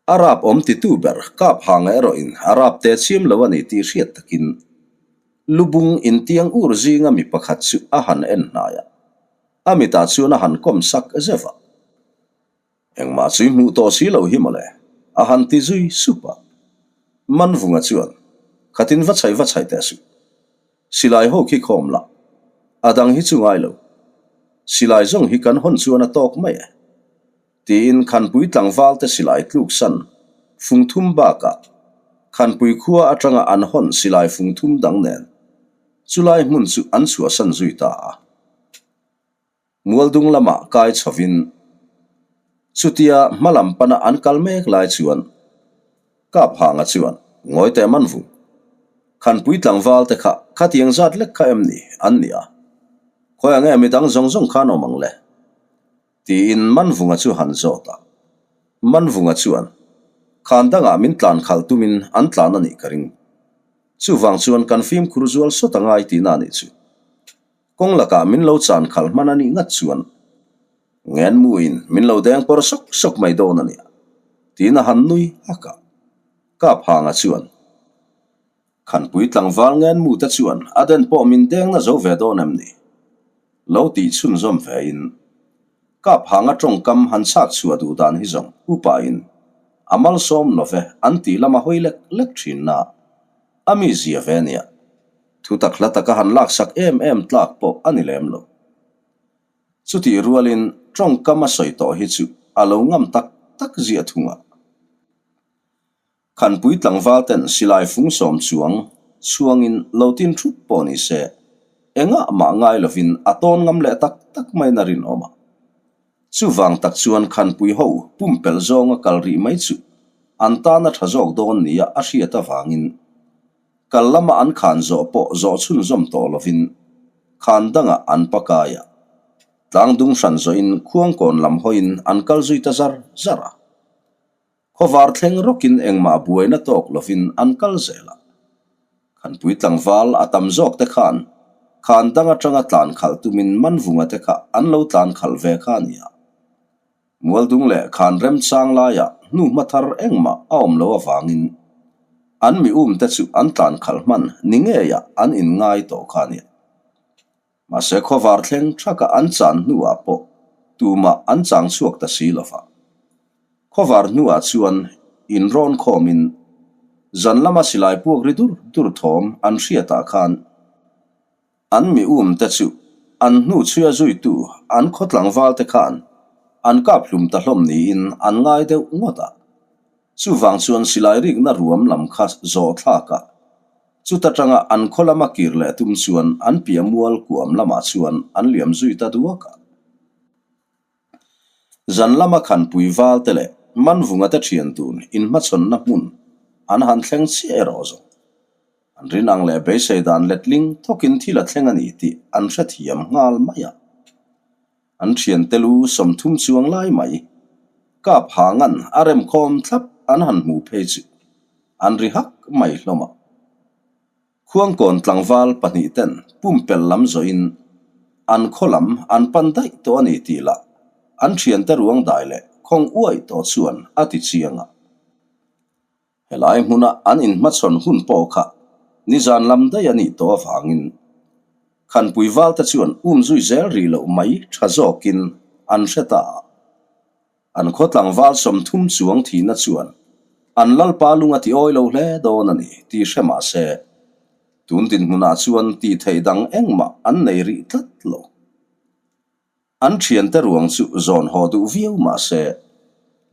A rap awm titu ber kap hanga erawhin a rap te chim lo a ni tih hriat takin lubung intiang ur zinga mi pakhat chu a han en hnai a, a mitah chuan a han kawm sak zeuh a. Engmah chu i hmuh tawh si lo hi mawle, a han ti zui sup a. Manvunga chuan, Khatin va chhaih va chhaih teh suh. Silai ho khi khawm lah. A dang hi chu ngai lo. Silai zawng hi kan hawn chuan a tawk mai e. Tiin Khanpui tlangval te silai tluk san fung thum bakah Khanpui khua atanga an hawn silai fung thum dang nen chulai hmun chu an chhuahsan zui ta a. Mualdung lamah kai chhovin chutia hma lam pana an kal mek lai chuan Kaphanga chuan ngawi teh man vu. Khanpui tlangval te kha khatiang zat lek kha em ni an ni a, khawi ang nge midang zawng zawng khan awm ang le? Tiin Manvunga chu han zawt a. Manvunga chuan khan dangah min tlan khalh tumin an tlan a nih ka ring. Chuvang chuan kan fimkhur zual sawt a ngai tihna a nih chu. Kawng lakah min lo chan khalh hman a nih ngat chuan ngenmuin min lo deng pawr sawk sawk mai dawn a nia, tiin a han nui hak a. Kaphanga chuan, Khanpui tlangval ngenmu te chuan a den pawh min deng na zo ve dawn em ni? Lo tih chhunzawm vein Kaphanga tawngkam han chhak chhuah duh dan hi zawng upain a malsawm love an tih lama hawi lek lek thin na a mi zia ve nia. Thutak hla taka han laksak em em tlak pawh a ni lem lo. Chutih rualin tawngkam a sawi tawh hi chu a lo ngam tak tak ziah thung a. Khanpui tlangval ten silai fung sawm chuang chhuangin lo tin thut pawh ni se, engah mah ngai lovin a tawn ngam leh tak tak maiin a rinawm a. Chuvang tak chuan Khanpui ho pumpelh zawnga kal rih mai chu an tan a tha zawk dawn nia a hriat avangin Kal lama an khan zawh pawh zawh chhunzawm tawh lovin khan dangah an pakai a, tlangdung hran zawhin khuangkawn lam hawiin an kal zui ta zar zar a. Khawvar thleng rawkin engmah buaina tawk lovin an kal zel a. Khanpui tlangval a tam zawk te khan khan dang atanga tlan khalh tumin Manvunga te kha an lo tlan khalh ve kha a ni a. Mualdung leh khan remchang laiah hnuhma thar engmah a awm lo avangin an mi umte chu an tlan khalh hman ni ngeiah an inngai tawh kha a nia. Mahse khawvar thleng thaka an chan hnuah pawh tumah an chang chhuak ta si lova. Khawvar hnuah chuan inrawn khawmin zan lama silai puak ri dur dur thawm an hriatah khan An mi um te chu an hnu chhuia zuitu an khaw tlangval te khan an kap hlum ta hlawm niin an ngai deuh ngawt a. Chuvang chuan silai rikna ruam lam kha zawh thlak a, chuta tanga an khaw lama kir leh tum chuan an piah mual kuam lamah chuan an liam zui ta duak a. Zan lama khanpui val te leh Manvunga te thian tun inhmachhawnna hmun an han thleng chiah erawh zawng. An rin ang leh beisei dan letling thawkin thil a thleng a ni tih an hrethiam nghal mai a. An thiante lu 30 chuang lai mai kap hangan a remkhawm thlap an han hmu phei chu an ri hak mai hlawm a. Khuangkawn tlangval pahnihten pumpelh lam zawhin an khaw lam an pan daih tawh a ni tih lah an thiante ruang dai leh khawng uai tawh chuan a ti chiang a. Helai hmuna an inhmachhawn hun pawh kha nizan lam daih a nih tawh avangin Khanpui valte chuan um zui zel rih loh mai tha zawkin an hre ta a. An khaw tlangval 30 chuang thihna chuan an lalpa lung a ti awi lo hle dawn a ni tih hre mah se, tun dinhmunah chuan tih theih dang engmah an nei rih tlat lo. An thiante ruang chu zawn haw duh viau mah se,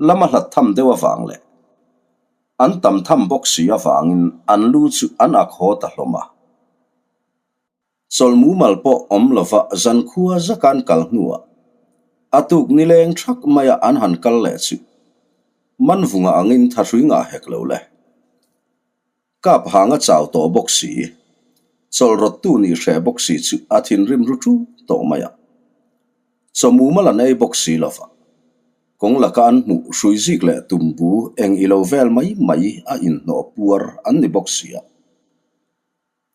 lama hlat tham deuh avang leh an tam tham bawk si avangin an lu chu an ak haw ta hlawm a. Chawlh mumal pawh awm lova zankhua zaka an kal hnuah a tuk nileng thak maia an han kal leh chu Manvunga angin thahrui ngah hek lo le. Kap hang a chau tawh bawk si. Chawlh rawttu nih hreh bawk si chu a thinrim ru ṭu tawh mai a. Chaw mumal an ei bawk si lova. Kawng laka an hmuh hrui zik leh tumbu eng i lo vel mai mai a inhnawh puar an ni bawk si a.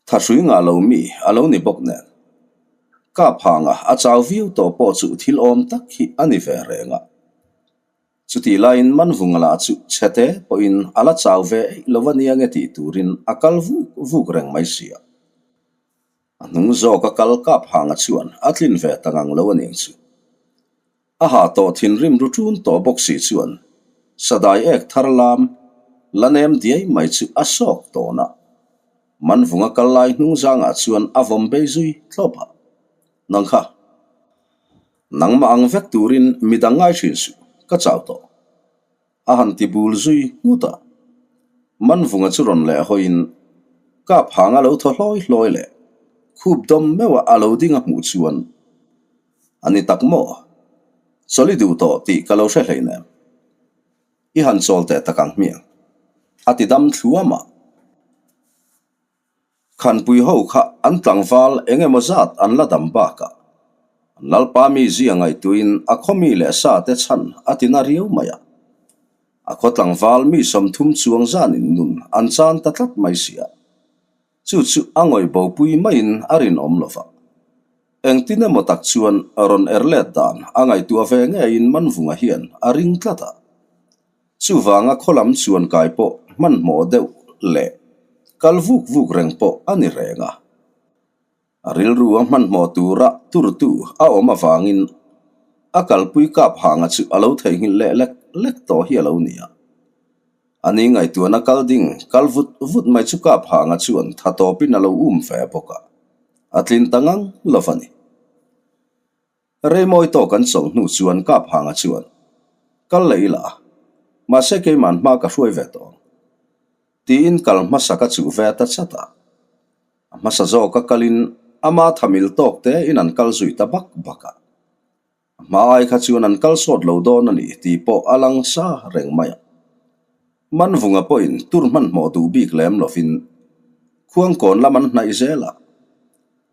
Thahrui ngah lo mi a lo ni bawk nen. Kap hanga a chau viau tawh pawh chu thil awm tak hi a ni ve reng a. Chutih laiin Manvunga lah chu chhete pawhin a la chau ve eih lo a nia nge tih turin a kal vuk vuk reng mai si a. A hnung zawk a kal kap hanga chuan a tlin ve ta ngang lo a ning chu. A ha tawh thinrim ru ṭun tawh bawk si chuan sadai ek thar lam la nem diai mai chu a sawk tawn a. Manvunga kal lai hnung zangah chuan a vawm bei zui thlawp a. Nang kha. Nangmah ang vek turin midang ngai thin suh, ka chau tawh. A han ti bul zui nghut a. Manvunga chu rawn leh hawiin kap hang a lo thaw hlawi hlawi leh khup dawm meuh a a lo ding a hmuh chuan, A ni tak maw? Chawlh i duh tawh tih ka lo hre hleinem. I han chawl teh tak ang hmiang. A ti dam thluam a. Khanpui ho kha an tlangval eng emaw zat an la dam bakah an lalpa mi zia ngaihtuin a khaw mi leh sa te chhan a ti na riau mai a. A khaw tlangval mi 30 chuang zanin nun an chan ta tlat mai si a. Chu chu a ngawih bopui maiin a rinawm lo va. Engtin emaw tak chuan rawn er let dan a ngaihtuah ve ngeiin Manvunga hian a ring tlat a. Chuvanga khaw lam chuan kai pawh hmanhmawh deuh leh kal vuk vuk reng pawh a ni reng a. A rilru a hmanhmawh tura turtu a awm avangin a kalpui kap hanga chu a lo theihnghilh leh lek lek tawh hi a lo ni a. A ni ngaihtuahna kal ding kal vut vut mai chu kap hanga chuan tha tawpin a lo um ve bawk a, a tlin ta ngang lo va ni. Reimawi tawk an chawlh hnu chuan kap hanga chuan, Kal leh ila, mahse keiman hma ka hruai ve tawh ang. Tiin kal hmasa ka chuh ve ta chat a. A hmasa zawka kalin ama thamil tawk te in an kal zui ta bak bak a. A hma ai kha chuan an kal sawt lo dawn a ni tih pawh a lang sa reng mai a. Manvunga pawhin tur hmanhmawh duh bik lem lovin Khuangkawn lam an hnaih zel a.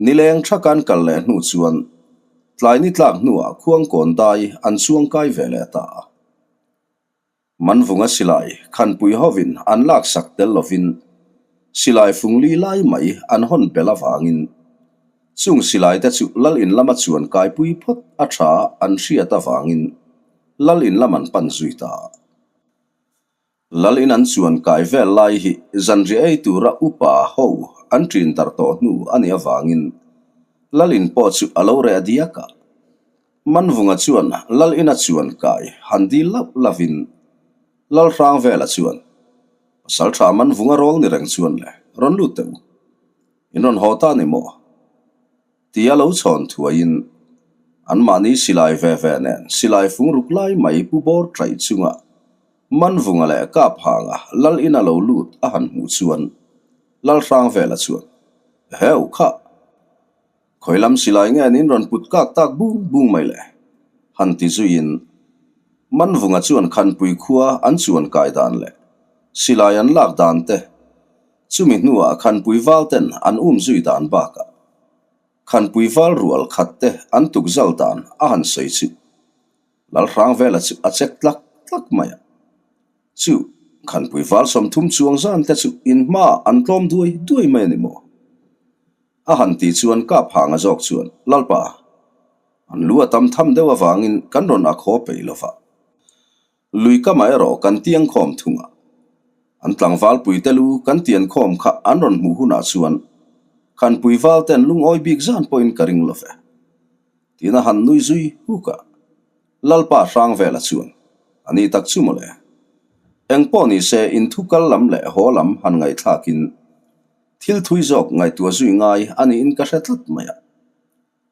Nileng thaka an kal leh hnu chuan tlai ni tlak hnuah Khuangkawn dai an chuangkai ve leh ta a. Manvunga silai khanpui hovin an laksak tel lovin silai fungli lai mai an hawn belh avangin chung silai te chu lal in lama chuan kaipui phawt a tha an hriat avangin lal in lam an pan zui ta a. Lal in an chuan kai vel lai hi zanriah ei tura upa ho an ṭin darh tawh hnu a nih avangin Lal in pawh chu a lo reh diak a. Manvunga chuan Lal ina chuan kai han dil lauh lauhin Lal Hrangvela chuan Pasal ṭha Manvunga rawl ni reng chuan le rawn lut teh u. In rawn haw ta ni maw? Tia lo chhawn thuaiin anmahni silai ve ve nen silai fung ruk lai mai pu bawr ṭaih chunga Manvunga leh Kaphanga Lal ina lo lut a han hmuh chuan Lal Hrangvela chuan, Heu kha! Khawi lam silai nge nin rawn put kak tak bung bung mai le? han ti zuiin Manvunga chuan Khanpui khua an chuan kai dan leh silai an lak dan te Chumi hnuah Khanpui val ten an um zui dan bakah Khanpui val rual khat te an tuk zal dan a han sawi chu Lalhrangvela chu a chek tlak tlak mai a. Chu Khanpui val 30 chuang zan te chu in hmaah an tlawm duai duai mai a ni maw? A han tih chuan Kaphanga zawk chuan, Lalpa, an lu a tam tham deuh avangin kan rawn a khaw peih lo va. Lui kamah erawh kan tiang khawm thung a, an tlangval puite lu kan tian khawm kha an rawn hmuh hunah chuan Khanpui val ten lungawi bik zan pawhin ka ring lo ve. Tiin a han nui zui huk a, Lalpa Hrangvela chuan, A ni tak chu mawle. Engpawh ni se inthu kal lam leh haw lam han ngaihthlakin thil thui zawk ngaihtuah zui ngai a niin ka hre tlat mai a.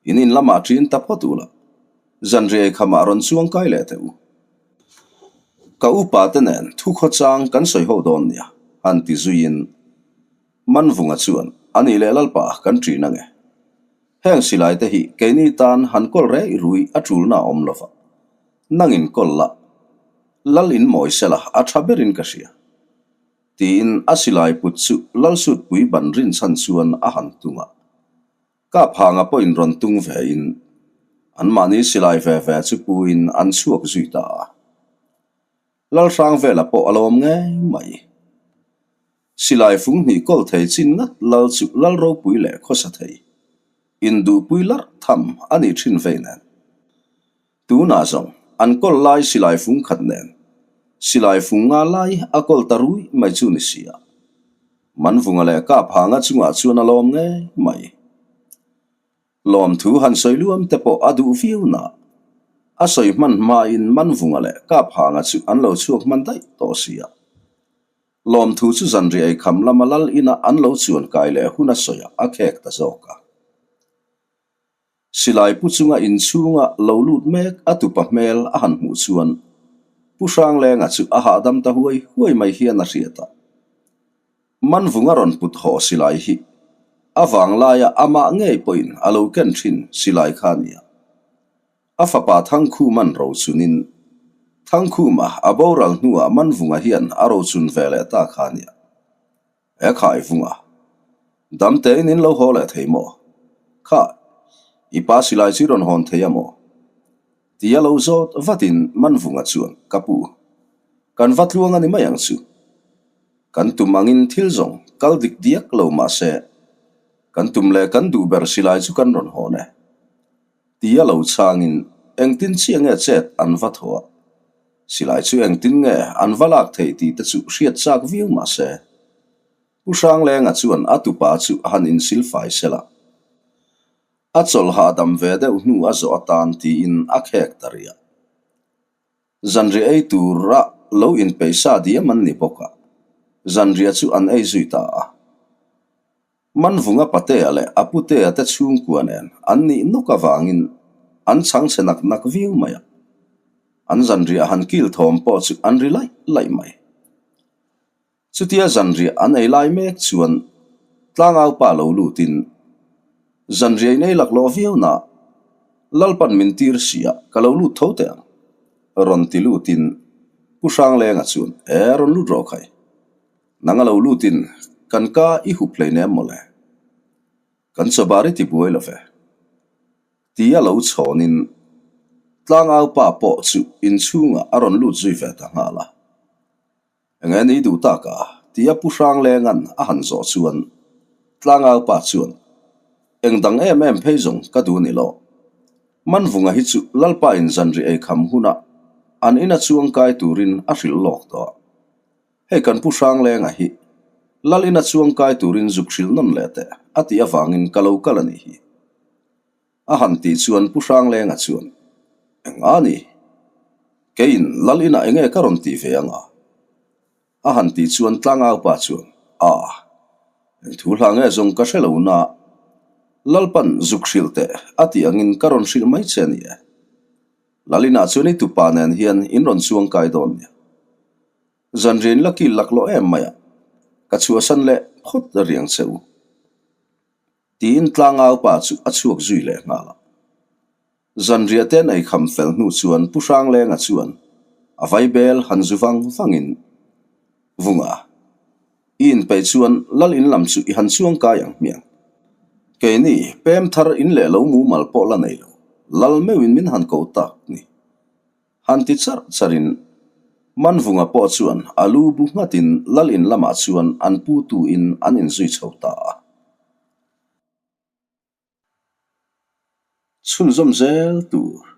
In in lamah ṭin ta phawt u la, zanriai khamah rawn chuang kai leh teh u. Ka upa te nen thu khawchang kan sawi ho dawn nia, han ti zuiin Manvunga chuan, A nih leh Lalpa kan ṭin ange. Heng silai te hi keini tan han kawl rei rui a ṭulna a awm lova, nangin kawl la, Lal in mawi sela a ṭha berin ka hria. Tiin a silai put chu Lalsutpui ban rinchhan chuan a han tung a. Kaphanga pawhin rawn tung vein anmahni silai ve ve chu puin an chhuak zui ta a. Lalhrang vela pawh a lo awm ngei mai. Silai fung hnih kawl thei chin ngat lal chu lal ropui leh khawsa thei induhpui larh tham a nih thin vei nen. Tunah zawng an kawl lai silai fung khat nen silai fung nga lai a kawl ta rui mai chu ni si a, Manvunga leh Kaphanga chungah chuan a lawm ngei mai. Lawmthu han sawi luam te pawh a duh viau na, a sawi hman hmain Manvunga leh Kaphanga chu an lo chhuak hman daih tawh si a. Lawmthu chu zanriah eikham lama lal ina an lo chuan kai leh hun a sawiah a khek ta zawk a. Silai pu chunga inchhunga lo lut mek a tupa hmel a han hmuh chuan Pu Hranglenga chu a hahdam ta huai huai mai hian a hriat a. Manvunga rawn put haw silai hi a vanglaia amah ngei pawhin a lo ken thin silai kha a ni a. A fapa Thangkhuma'n rochunin Thangkhuma a boral hnuah Manvunga hian a rochun ve leh ta kha a ni a. He khai vunga. Damtein in lo haw leh thei maw? Kha, i pa silai chu i rawn hawn thei a maw? Tia lo zawt vatin Manvunga chuan, Ka pu, kan va tluang a ni mai ang chu. Kan tum angin thil zawng kal dik diak lo mah se, kan tum leh kan duh ber silai chu kan rawn hawn e. Tia lo chhangin engtin chiah nge chet an va thaw a? Silai chu engtin nge an va lak theih tih te chu hriat chak viau mah se, Pu Hranglenga chuan a tupa chu a han insilfai sel a. A chawlh hahdam ve deuh hnu a zawh atan tiin a khek ta rih a. Zanriah ei tura lo inpeih sa diam an ni bawk a, zanriah chu an ei zui ta a. Manvunga Patea leh a Putea te chhungkua nen an nih nawk avangin an chhang chhe nak nak viau mai a, an zanriah han kil thawm pawh chu an ri laih laih mai. Chutia zanriah an ei lai mek chuan tlangaupa lo lutin zanriah in ei laklawh viau na Lalpan min tir si a ka lo lut tho teh ang rawn ti lutin Pu Hranglenga chuan e rawn lut rawh khai. Nang a lo lutin kan ka i hup hleinem mawle. Kan chawbar i ti buai lo ve. Ti a lo chhawnin tlangaupa pawh chu inchhungah a rawn lut zui ve ta nghal a. Enge ni duh tak a? ti a Pu Hranglenga'n a han zawh chuan tlangaupa chuan eng dang em em phei zawng ka duh ni lo. Manvunga hi chu Lalpa in zanriah eikham huna an ina chuangkai turin a hrilh lawk tawh a. Hei kan Pu Hranglenga hi Lal ina chuang kai turin zuk hrilh nawn leh teh a tih avangin ka lo kal a nih hi. A han tih chuan Pu Hranglenga chuan, Eng a ni? Keiin Lal inah enge ka rawn tih ve anga? A han tih chuan tlangaupa chuan, A, eng thu hla nge zawng ka hre lo na, Lalpan zuk hrilh teh a tih angin ka rawn hrilh mai che a ni e. Lalina chuan i tupa nen hian in rawn chuang kai dawn nia. Zanrian la kil laklawh em mai a, ka chhuahsan leh phawt a riang che u. Tiin tlangaupa chu a chhuak zui leh nghal a. Zanriah te an ei kham fel hnu chuan Pu Hranglenga chuan a vaibel han zu vang vangin Vunga, i inpeih chuan lal in lam chu i han chuang kai ang hmiang. Keini pem thar in leh lo mumal pawh la nei lo, lal meuhin min han ko tak ni. Han ti charh charhin Manvunga pawh chuan a lu bu nghatin lal in lamah chuan an putu in an inzui chho ta a. Chhunzawm zel tur.